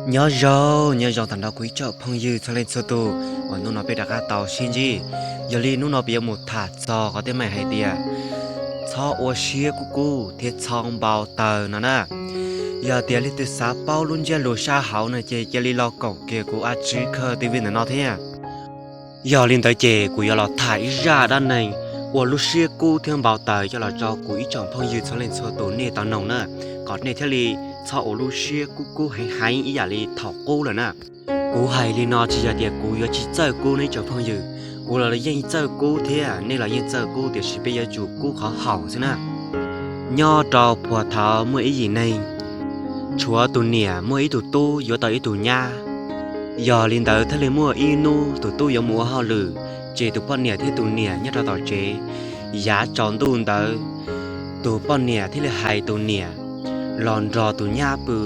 Nyob zoo, nyob zoo tag nrho kuv ib tsoom phooj ywg txhua leej txhua tus uas hnub no peb rov qab tau sib ntsib. Yog li hnub no peb yuav mus tham txog qhov teeb meem hais tias txhob ua siab kub kub thiab txhob npau taws no na. Yog tias leej twg xav paub lub ntsiab lus sab hauv no ces cia li los koom kiag kuv a tsib khawj TV ntawm no thiab. Yog li ntawd ces kuv yuav los tham ib zaj dab neeg ua lub siab kub thiab npau taws coj los rau kuv ib tsoom phooj ywg txhua leej txhua tus nej tau noog na, kom nej thiaj li txhob ua lub siab kub kub heev heev ib yam li thaum qub lawm na. Kuv hais li no tsis yog tias kuv yuav tsis txawj kub nej tsoom phooj ywg, kuv los yeej txawj kub thiab nej los yeej txawj kub, tiam sis peb yuav tsum kub qhov haum xwb na. Nyob rau puag thaum muaj ib yim neeg, tshuav tus niam muaj ib tug tub yuav tau ib tug nyab. Yog li ntawd thiaj li muaj ib hnub tus tub yuav mus ua hauj lwm, ces tus poj niam thiab tus niam nyob rau tom tsev. Yav tsaus ntuj ntawd, tus poj niam thiaj li hais tus niam los nrog tus nyab pw,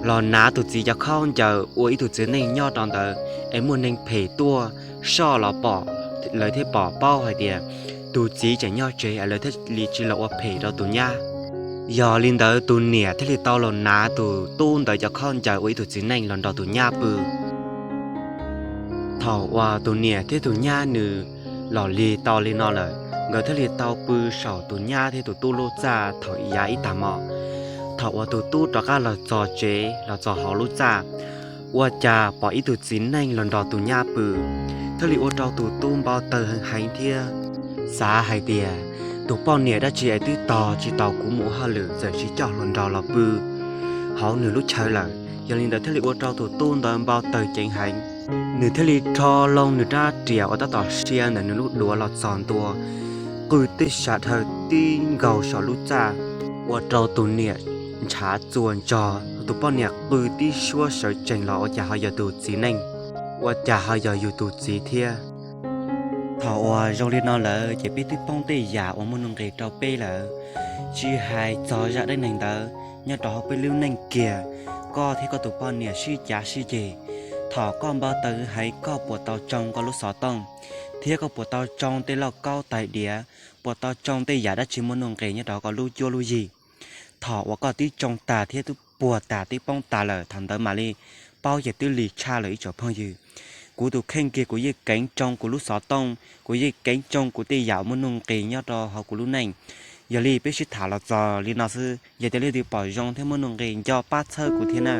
los hnav tus txiv cov khaub ncaws ua ib tug txiv neej nyob rau ntawd, es muaj neeg phem tuaj soj los pom, lawv thiaj pom paub hais tias tus txiv tseem nyob tsev, lawv thiaj li tsis los ua phem rau tus nyab. Yog li ntawd tus niam thiaj li tau los hnav tus tub ntawd cov khaub ncaws ua ib tug txiv neej los nrog tus nyab pw. Thaum uas tus niam thiab tus nyab nws los lig tau li no lawm, nkawd thiaj li tau pw saum tus nyab thiab tus tub lub txaj thaum yav ib tag hmo. Thaum uas tus tub rov qab los txog tsev los txog hauv lub txaj, ua cas pom ib tug txiv neej los nrog tus nyab pw, thiaj li ua rau tus tub npau taws heev heev thiab xav hais tias tus poj niam dab tsi es twb tos tsis tau kuv mus ua hauj lwm txawm tsis coj hluas nraug los pw hauv nws lub chaw lawm. Yog li ntawd thiaj li ua rau tus tub ntawd npau taws ceev heev. Nws thiaj li rho loo nws rab riam uas tab tom sia ntawm nws lub duav los txog ntua, qw tib sab dhawv tib nkaug saum lub txaj, ua rau tus niam ntshav txuas ntsoog, tus poj niam qw tib suab sawv tsees los ua cas ho yog tus txiv neej, ua cas ho yog yus tus txiv thiab. Thaum uas zoo li no lawm ces peb twb poob tej yam uas muaj nuj nqis rau peb lawm. Tsis hais txog zaj dab neeg ntawd, nyob rau hauv peb lub neej kiag, koj thiab koj tus poj niam sib cav sib ceg, thaum koj npau taws heev koj puas tau tsoo koj lub xov tooj, thiab koj puas tau tsoo tej lauj kaub tais diav, puas tau tsoo tej yam dab tsi muaj nuj nqis nyob rau hauv koj lub cuab lub yig. Thaum uas koj twb tsoo tas thiab twb puag tas twb poob tas lawm, thaum ntawd mam li paub ces twb lig tshaj lawm ib tsoom phooj ywg. Kuv tus kheej kiag kuv yeej keev tsoo kuv lub xov tooj, kuv yeej keev tsoo kuv tej yam muaj nuj nqis nyob rau hauv kuv lub neej. Yog li peb sib tham los txog li no xwb, yog tias leej twg pom zoo thiab muaj nuj nqis nco pab txhawb kuv thiab na.